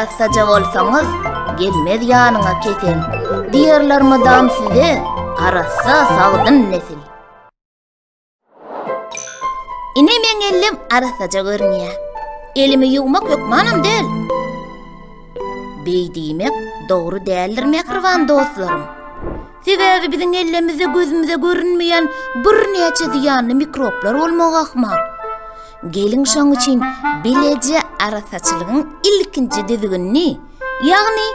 Arassaja bolsaňyz, gelmez ýanyňa kesel. Diýerler mydam size, arassa sagdyn nesil. Ine meň ellem arassaja görünýär. Elimi ýuwmak hökmanam däl. Beý diýmek dogry däldir mähriban dostlarym. Sebäbi biziň ellemizde gözümize görünmeýän birnäçe zyýanly mikroblar bolmagy ahmal. Geliň şoň üçin bileje arassaçylygyň ilkinji düzgünini, ýagny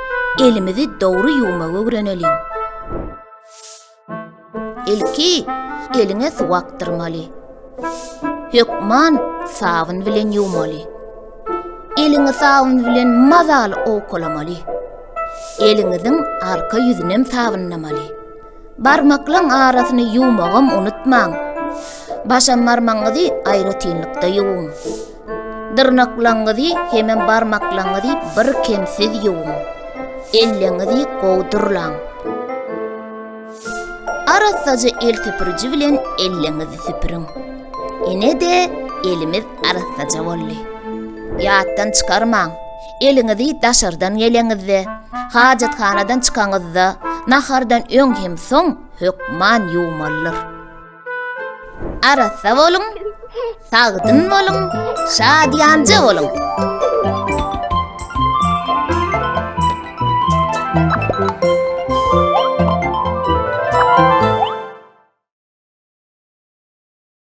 elimizi dogry ýuwmagy öwreneliň. Ilki eliňe suw akdyrmaly. Hökman sabyn bilen ýuwmaly. Eliňi sabyn bilen mazaly owkalamaly. Eliňiziň arka ýüzünem sabynlamaly. Barmaklaň arasyny ýuwmagam unutmaň. Başam barmagyňyzy aýratynlykda ýuwuň. Dyrnaklaňyzy hemem barmaklaňyzy birkemsiz ýuwuň. Elleňizi gowy durlaň. Arassaja el süpüriji bilen elleňizi süpüriň. Ine-de elimiz arassaja boldy. Ýatdan çykarmaň, eliňizi daşardan geleňizde, hajathanadan çykaňyzda, nahardan öň hem soň hökman ýuwmalydyr. Arassa boluň, sagdyn boluň, şadyýanja boluň!